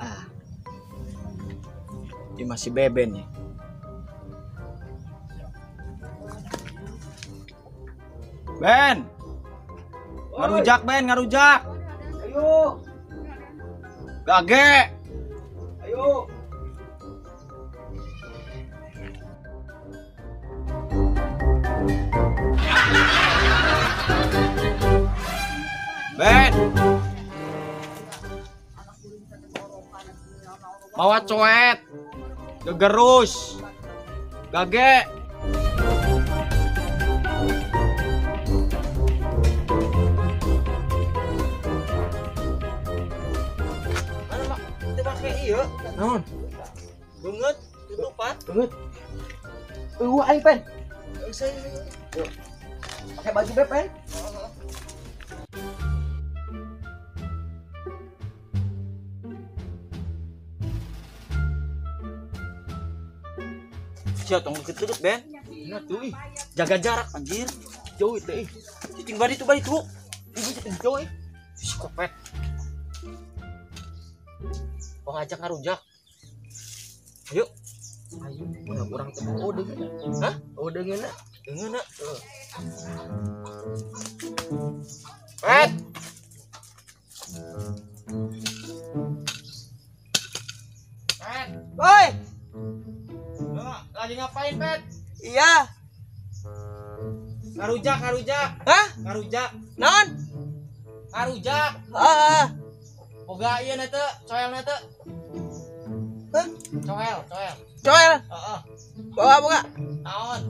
Ah. Ini masih beben nih. Ben. Ngarujak Ben, ngarujak. Ayo. Gage. Ayo. Ben. Bawa coet. Gegerus. Gage. Mana mak? Teu make ieu. Naon? Beungeut tutupan. Beungeut. Eueuh aing Pen. Pakai baju be Pen. Sia tong deket-deket Ben. Nah tuh ih. Jaga jarak anjir. Jauh itu ih. Cicing bari tuh bari tuh. Ih cicing jauh ih. Psikopat. Mau ngajak ngarujak. Ayo. Ayo, mana kurang temu. Oh deungeun. Hah? Oh deungeun. Deungeun. Pet. Pet. Woi. Lagi ngapain, Pet? Iya. Ngarujak, ngarujak. Hah? Ngarujak. Naon? Ngarujak. Heeh. Boga ieu na teu, coel na teu. Hah? Coel, coel. Coel. Heeh. Bawa boga. Naon?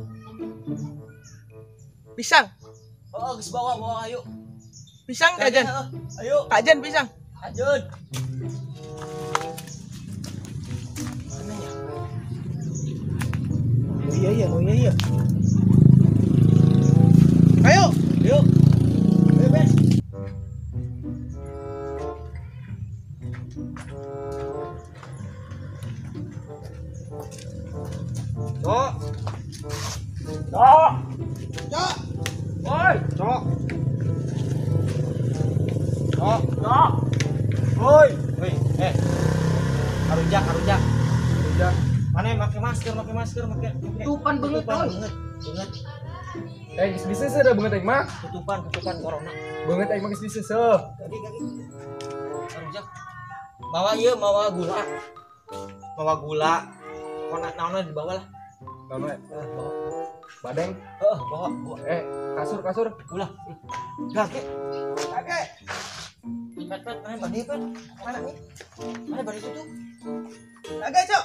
Pisang. Oh, geus bawa, bawa ayo. Pisang kajen. Ayo. Kajen pisang. Kajen. Mana ya? Oh iya iya, oh iya iya. Ayo, yuk. Ayo, Ben. Cok. Cok. Cok. Oi, cok. Cok, cok. Oi, oi, eh. Ngarujak, ngarujak. Ngarujak. Mana yang pakai masker, pakai masker, pakai tutupan banget, banget, banget. Eh, geus bisa sih ada banget aing mah. Tutupan, tutupan corona. Banget aing mah geus bisa seuh. Kaki, kaki. Ngarujak. Bawa ieu, bawa gula. Bawa gula. Pokona naonna dibawa lah. Naon we? Bawa. Badeng. Heeh, bawa, bawa. Eh, kasur, kasur. Ulah. Gage. Gage. Pet, pet, mana bari, pet? Mana nih? Mana bari itu tuh? Gage, Cok.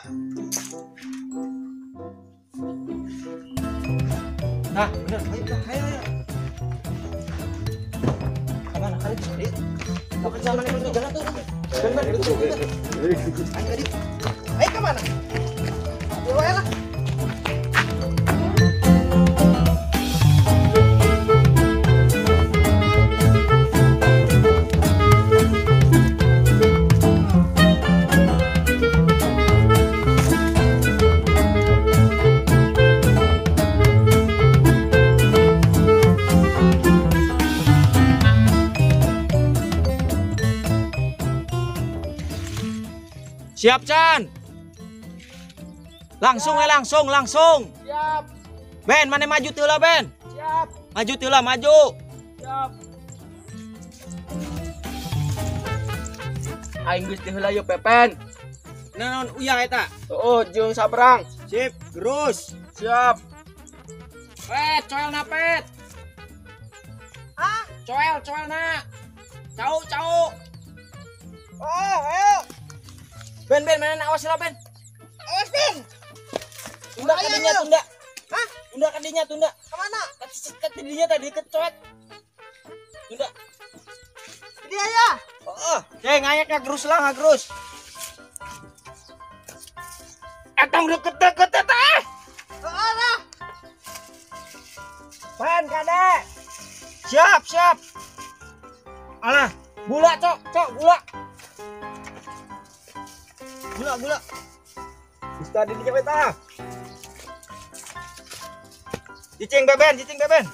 Nah, bener. Ayo, ayo, ayo. Kemana kali? Ayo. Kau ke jalan itu, jalan tuh. Ben, ben, itu, itu. Ayo, ayo. Ayo kemana? Ayo lah. Siap, Chan. Langsung ya, langsung, langsung. Siap. Ben, mana maju tuh lah, Ben? Siap. Maju tuh lah, maju. Siap. Aing geus teh heula yeuh Pepen. Naon uyah eta? Oh, jeung sabrang. Sip, terus. Siap. Pet, coel na, Pet. Ah, coel, coel na. Cau, cau. Oh, ayo. Ben, Ben, mana awas lah, Ben. Awas, Ben. Tunda kadinya, tunda. Hah? Tunda kadinya, tunda. Kemana? Kadinya tadi kecoet. Tunda. Dia ya. Oh, eh ngayak ngagerus lah, ngagerus. Atong deket-deket teh. Oh, lah. Ben, kade. Siap, siap. Alah, gula, Cok, Cok, gula. Gula, gula. Bisa di dinya eta. Cicing beben, cicing beben.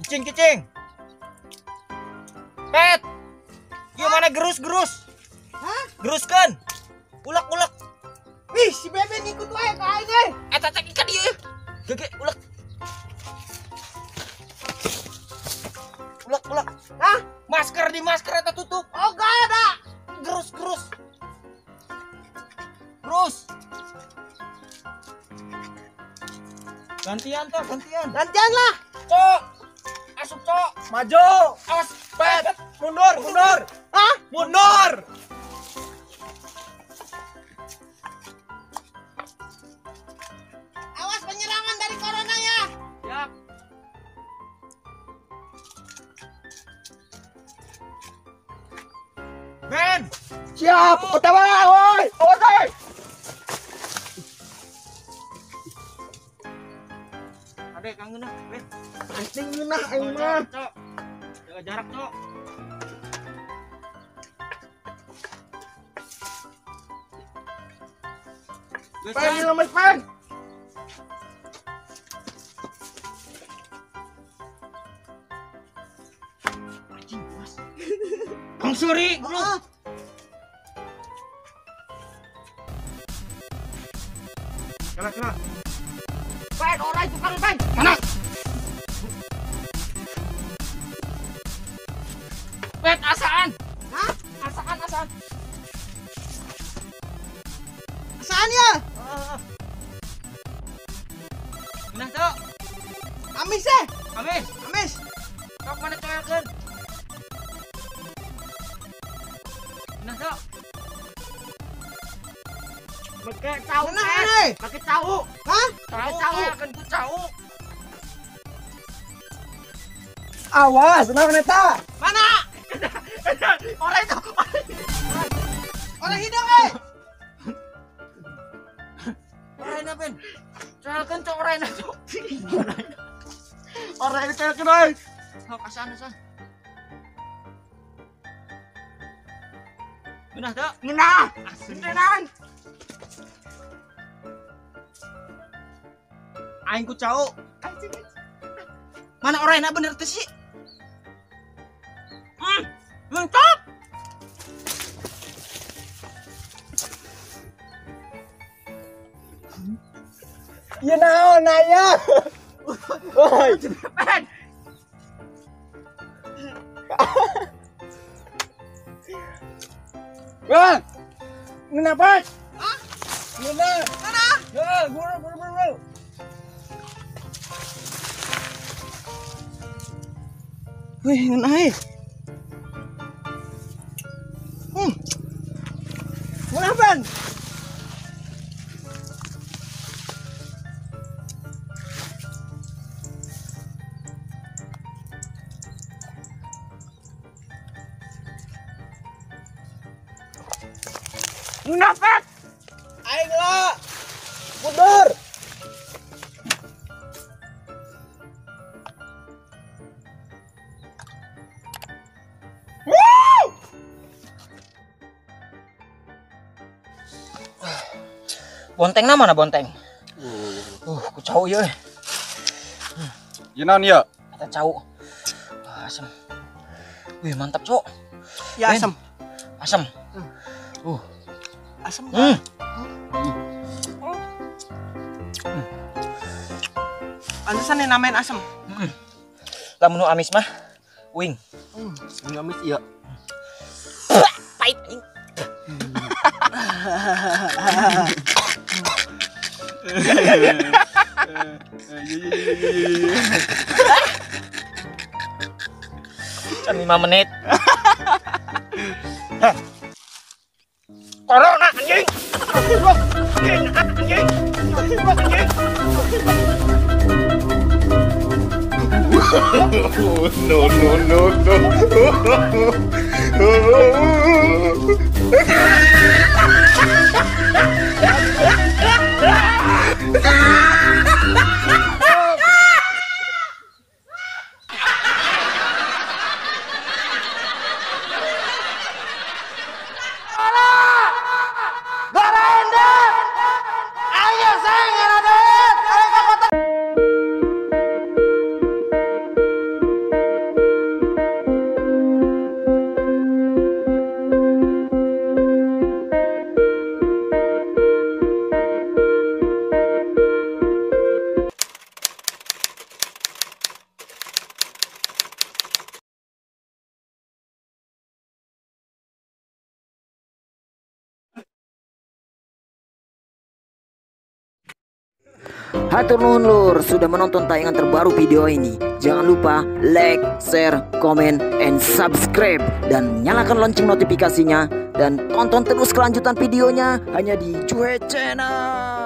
Cicing cicing. Pet. Gimana gerus-gerus? Hah? Geruskeun. Ulek-ulek. Wih, si Beben ikut wae ka aing euy. Eta cek ikan ieu. Gege ulek. Ulek-ulek. Hah? Masker di masker eta tutup. Oh, gak ada. Gerus-gerus. Gerus. Gantian toh, gantian. Gantian lah. Cok. Asup cok. Maju. Awas, Pet. Mundur, mundur. Hah? Mundur. Awas penyerangan dari corona ya. Siap. Ben. Siap. Otawa, woi. Awas, woi. Adek kangen ah, Ben. Anjing ngeunah aing mah. Cok. Jaga jarak, Cok. Pen, lemes, Pen. Anjing, puas. Kang Suri, goblok. Kena, kena. Pen, orang itu kan, Pen. Mana? Pet, asaan. Hah? Asaan, asaan. Asaan ya? Nah, Cok. Amis eh. Amis. Amis. Cok mana coelkeun? Nah, Cok. Make cau. Nah, make cau. Hah? Make cau. Kan ku cau. Awas, naon eta? Mana? Orang itu. Orang hidung eh. Orang Ben. Coelkeun cok orang cok. Orang itu coelkeun euy. Sok asaan asaan. Ngeunah teu? Ngeunah. Ngeunah. Aing ku cau. Mana orangnya bener teh sih? Mantap. Ieu naon aya? Woi, Ben. Bang. Ngeunah, Pak? Hah? Ngeunah. Ngeunah. Ya, buru buru buru. Wih, ngeunah euy. Ngeunah, Ben. Ngeunah, Pet. Aing lah. Mundur. Bonteng na mana bonteng? Ku cau ieu. Ieu naon ieu? Eta cau. Asem. Wih, mantap, Cok. Ya asem. Asem. Asem. Pantesan nih namain asem. Lamun nu amis mah uing. Nu amis ieu. Pahit anjing. Can 5 menit. Corona anjing. Anjing, anjing. Anjing. No, no, no, no. Hatur nuhun lur sudah menonton tayangan terbaru video ini. Jangan lupa like, share, comment, and subscribe. Dan nyalakan lonceng notifikasinya. Dan tonton terus kelanjutan videonya hanya di Juhe Channel.